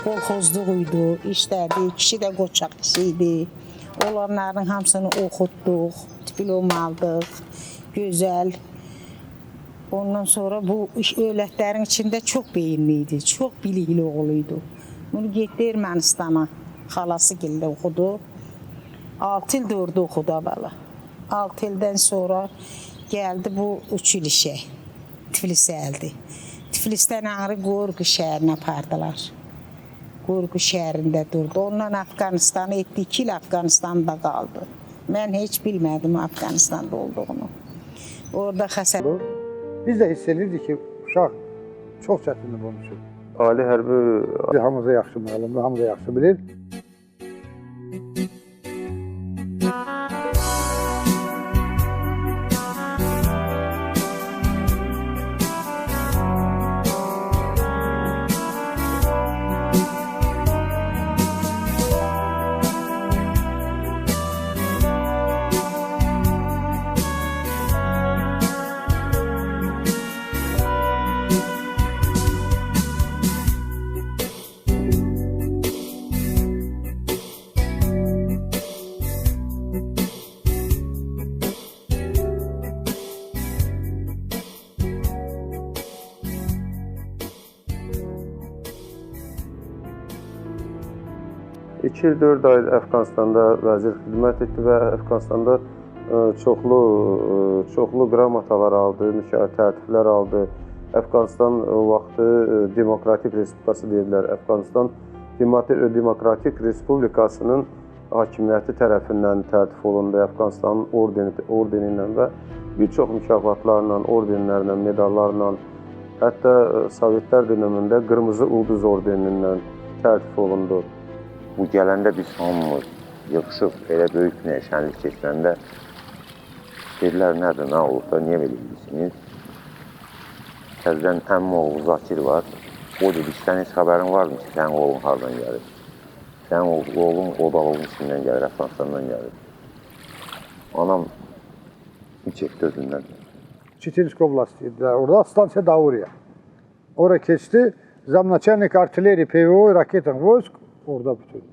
Kolxozluq idi, işlədi, kişi də qoçaq kişi idi. Olanların hamısını oxutduq, diplom aldıq, gözəl. Ondan sonra bu övlədlərin içində çox beyinli idi, çox bilikli oğlu idi. Bunu getdi Ermənistana, xalası gildə oxudu. 6 il də orada oxudu əvvəla. 6 ildən sonra gəldi bu 3 il işə, Tiflisə gəldi. Tiflisdən ağrı Qorqu şəhərinə apardılar. Qorqu şəhərində durdu. Ondan Əfqanistanı etdi, 2 il Əfqanistanda qaldı. Mən heç bilmədim Əfqanistanda olduğunu. Orada xəsər... Biz də hiss edirdik ki, uşaq çox çətindir bunun üçün. Ali hərbi... Hamımıza yaxşı məlumdur, hamı da yaxşı bilir. İki il 4 ay Əfqanistanda vəzir xidmət etdi və Əfqanistanda çoxlu qramatalar aldı, təltiflər aldı. Əfqanistan vaxtı Demokratik Respublikası deyirlər. Əfqanistan Demokratik Respublikasının hakimiyyəti tərəfindən təltif olundu. Əfqanistanın ordeni ilə və bir çox mükafatlarla, ordenlərlə, medallarla, hətta Sovetlər dönəmində Qırmızı Ulduz ordenindən təltif olundu. Bu gələndə biz hamımız yığışıb elə böyük bir şənlik keçirəndə dedilər, nədir, nə olub da, niyə belə edirsiniz? Təzədən əmmi oğlu Zakir var, o dedi ki, sənin heç xəbərin varmı ki, sənin oğlun hardan gəlir? Sənin oğlun Qodalovun içindən gəlir, Əfqanistandan gəlir. Anam çəkdi özündən. Çitinsk oblast dedilər, orada stansiya Dauriya. Ora keçdi, zamnaçelnik artilleriya, PVO, raketan vojsk orada bütün.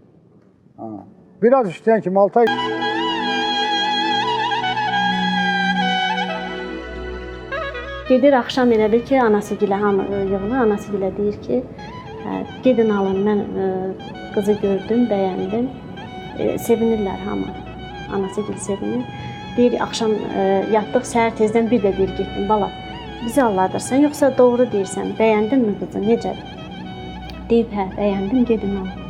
Biraz işləyən kimi 6 ay... Gedir axşam elə bil ki, anası gilə hamı yığılır, anası gilə deyir ki, gedin alın, mən qızı gördüm, bəyəndim. Sevinirlər hamı, anası gil sevinir. Deyir, axşam yatdıq, səhər tezdən bir də deyir, getdim, bala, bizi aldadırsan, yoxsa doğru deyirsən, bəyəndin mi qızı, necədir? Deyib, hə, bəyəndim, gedin alın.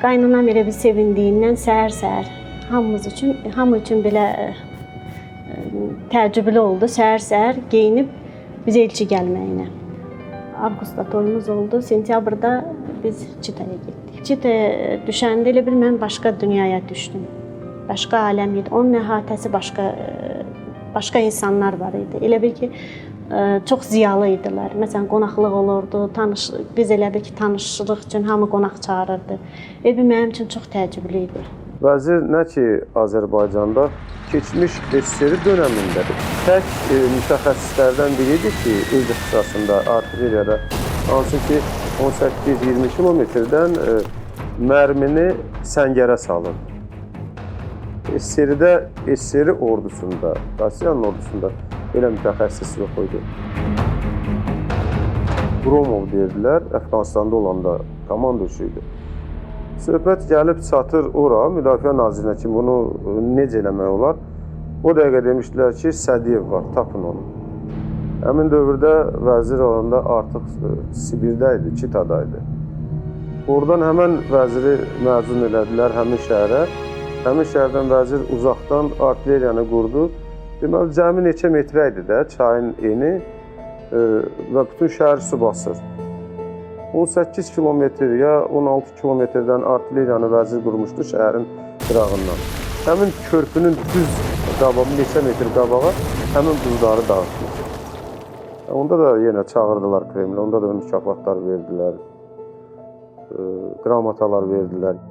Qaynanam elə bir sevindiyindən səhər-səhər hamımız üçün, hamı üçün belə təəccüblü oldu. Səhər-səhər geyinib bizə elçi gəlməyinə. Avqustda toyumuz oldu, sentyabrda biz Çitaya getdik. Çitaya düşəndə elə bil mən başqa dünyaya düşdüm. Başqa aləm idi. Onun əhatəsi başqa insanlar var idi. Elə bil ki, çox ziyalı idilər. Məsələn, qonaqlıq olurdu, biz elə bil ki, tanışlıq üçün hamı qonaq çağırırdı. Evi mənim üçün çox təəccüblü idi. Vəzir nə ki, Azərbaycanda keçmiş SSR dönəmində tək mütəxəssislərdən biri idi ki, öz ixtisasında, artilleriyada, hansı ki, 18-20 kilometrdən mərmini səngərə salırdı. SSR-də, SSR ordusunda, Rusiyanın ordusunda belə mütəxəssis yox idi. Gromov deyirdilər, Əfqanistanda olanda komandosu idi. Söhbət gəlib çatır ora, Müdafiə Nazirinə ki, bunu necə eləmək olar? O dəqiqə demişdilər ki, Sədiyev var, tapın onu. Həmin dövrdə vəzir olanda artıq Sibirdə idi, Çitada idi. Oradan həmən vəziri məzun elədilər həmin şəhərə. Həmin şəhərdən vəzir uzaqdan artilleriyanı qurdu. Deməli, cəmi neçə metrə idi də çayın eni və bütün şəhər su basır. 18 kilometr ya 16 kilometrdən artilleriyanı vəzir qurmuşdu şəhərin qırağından. Həmin körpünün düz qabağı, neçə metr qabağa həmin buzları dağıtmışdı. Onda da yenə çağırdılar Kremlə, onda da mükafatlar verdilər, qramatalar verdilər.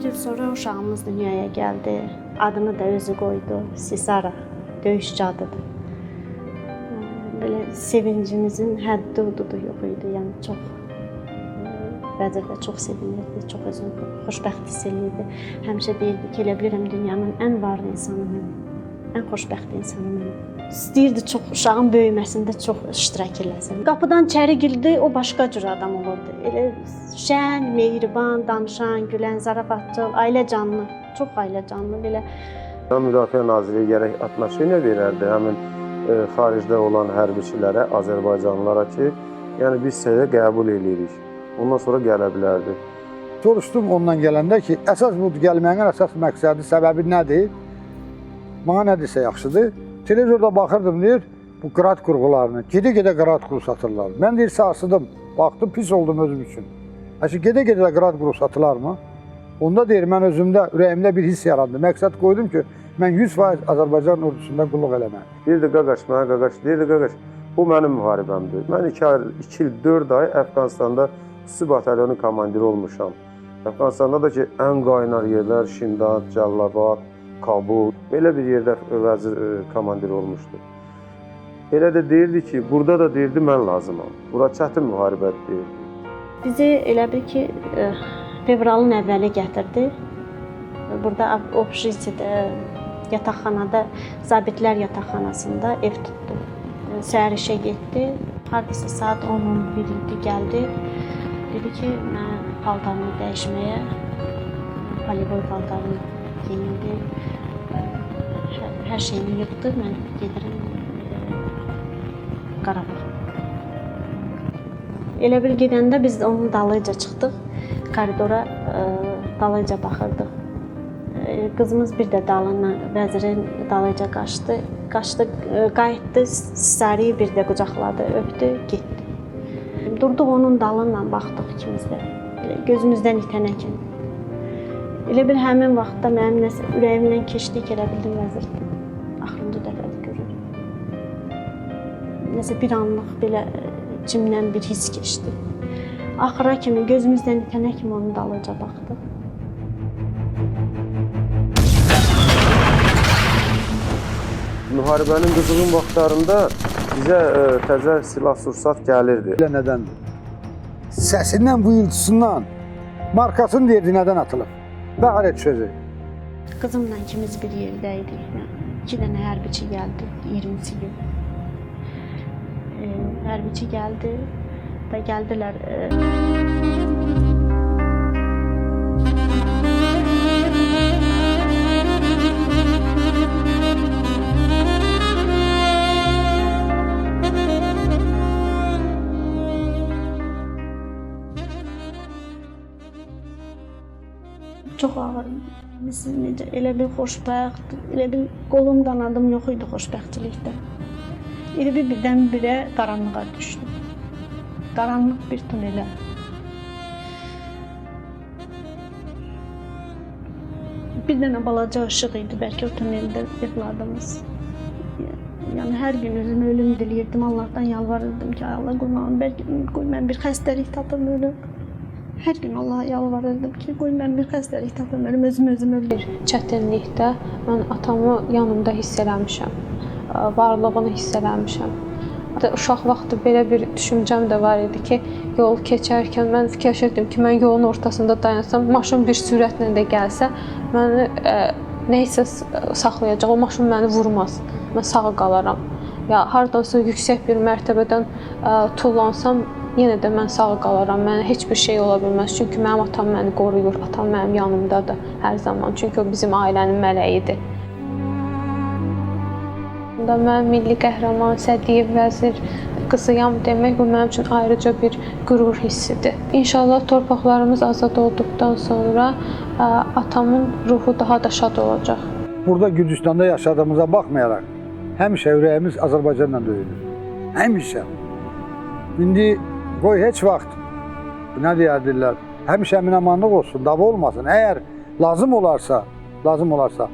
Bir il sonra uşağımız dünyaya gəldi. Adını da özü qoydu. Sisara, döyüşçü adıdır. Belə sevincimizin həddi hududu yox idi. Yəni çox Vəzir də çox sevinirdi, çox özünü xoşbəxt hiss eləyirdi. Həmişə deyirdi ki, elə bilirəm dünyanın ən varlı insanı mənəm, ən xoşbəxt insanı mənəm. İstəyirdi çox uşağın böyüməsində çox iştirak eləsin. Qapıdan içəri girdi, o başqa cür adam olurdu. Elə şən, mehriban, danışan, gülən, zarafatçıl, ailə canlı, çox ailə canlı belə. Müdafiə Nazirliyi gərək atnaşeniya verərdi həmin xaricdə olan hərbiçilərə, azərbaycanlılara ki, yəni biz sizə qəbul eləyirik. Ondan sonra gələ bilərdi. Soruşdum ondan gələndə ki, əsas bu gəlməyin əsas məqsədi, səbəbi nədir? Mənə nə desə yaxşıdır. Televizorda baxırdım, deyir, bu qrad qurğularını. Gedə-gedə qrad quru satırlar. Mən deyir, sarsıdım, baxdım, pis oldum özüm üçün. Əşi, gedə-gedə də qrad quru satılarmı? Onda deyir, mən özümdə, ürəyimdə bir hiss yarandı. Məqsəd qoydum ki, mən 100% Azərbaycan ordusunda qulluq eləməliyəm. Deyirdi, qaqaş, mənə qaqaş, deyirdi, qaqaş, bu mənim müharibəmdir. Mən 2 il 4 ay Əfqanistanda xüsusi batalyonun komandiri olmuşam. Əfqanistanda da ki, ən qaynar yerlər Şindad, Cəllabad, Kabul, belə bir yerdə vəzir komandiri olmuşdu. Elə də deyirdi ki, burada da deyirdi, mən lazımam. Bura çətin müharibədir deyirdi. Bizi elə bil ki, fevralın əvvəli gətirdi. Burada общежитиеdə, yataqxanada, zabitlər yataqxanasında ev tutdu. Səhər işə getdi. Hardasa saat 10-11 idi, gəldi. Dedi ki, mən paltarımı dəyişməyə, polivoy paltarını geyindi. Hər şeyini yığdı, mən gedirəm Qarabağa. Elə bil gedəndə biz onun dalıyca çıxdıq, koridora dalıyca baxırdıq. Qızımız bir də dalından, vəzirin dalıyca qaçdı, qayıtdı, Sisariyi bir də qucaqladı, öpdü, getdi. Durduq onun dalından baxdıq ikimiz də, gözümüzdən itənə kimi. Elə bil həmin vaxtda mənim nəsə ürəyimdən keçdi ki, elə bildim vəzir axırıncı dəfədir görürüm. Nəsə bir anlıq belə içimdən bir his keçdi. Axıra kimi, gözümüzdən itənə kimi onun dalınca baxdıq. Müharibənin qızğın vaxtlarında bizə təzə silah-sursat gəlirdi. Elə nədəndir? Səsindən, vıyıltısından, markasını deyirdi nədən atılıb. Bəğər et sözü. Qızımla ikimiz bir yerdə idik. 2 dənə hərbiçi gəldi, 20-ci gün. Hərbiçi gəldi və gəldilər. Çox ağır. Biz necə, elə bir xoşbəxt, elə bir qolum qanadım yox idi xoşbəxtçilikdə. Elə bir birdən-birə qaranlığa düşdüm. Qaranlıq bir tunelə. Bir dənə balaca işıq idi bəlkə o tuneldə evladımız. Yəni hər gün özümə ölüm diləyirdim, Allahdan yalvarırdım ki, ay Allah qurbanım, bəlkə qoy mən bir xəstəlik tapım ölüm. Hər gün Allaha yalvarırdım ki, qoy mən bir xəstəlik tapım ölüm, özüm ölüm. Çətinlikdə mən atamı yanımda hiss eləmişəm, varlığını hiss eləmişəm. Uşaq vaxtı belə bir düşüncəm də var idi ki, yol keçərkən mən fikirləşirdim ki, mən yolun ortasında dayansam, maşın bir sürətlə də gəlsə, məni nə isə saxlayacaq, o maşın məni vurmaz, mən sağ qalaram. Ya hardansa yüksək bir mərtəbədən tullansam, yenə də mən sağ qalaram, mənə heç bir şey ola bilməz. Çünki mənim atam məni qoruyur, atam mənim yanımdadır hər zaman. Çünki o bizim ailənin mələyidir. Mən milli qəhrəman Sədiyev Vəzir qızıyam demək, bu mənim üçün ayrıca bir qürur hissidir. İnşallah torpaqlarımız azad olduqdan sonra atamın ruhu daha da şad olacaq. Burada Gürcüstanda yaşadığımıza baxmayaraq, həmişə ürəyimiz Azərbaycanla döyülür. Həmişə. İndi qoy heç vaxt, nə deyərdirlər, həmişə əminamanlıq olsun, dava olmasın. Əgər lazım olarsa,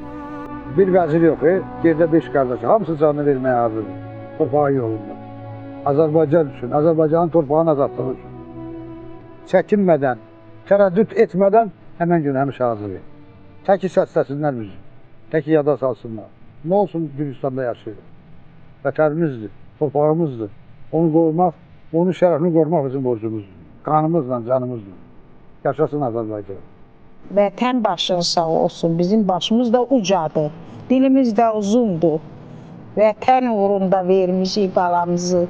bir vəzir yox, yerdə 5 qardaşı, hamısı canını verməyə hazırdır torpağın yolunda. Azərbaycan üçün, Azərbaycanın torpağının azadlığı üçün. Çəkinmədən, tərəddüd etmədən Həmən gün həmişə hazırıq. Tək ki səsləsinlər bizi. Tək ki yada salsınlar. Nə olsun Gürcüstanda yaşayırıq. Vətənimizdir, torpağımızdır. Onu qorumaq, onun şərəfini qorumaq bizim borcumuzdur. Qanımızla, canımızla. Yaşasın Azərbaycan. Vətən başın sağ olsun. Bizim başımız da ucadır. Dilimiz də uzundur. Vətən uğrunda vermişik balamızı.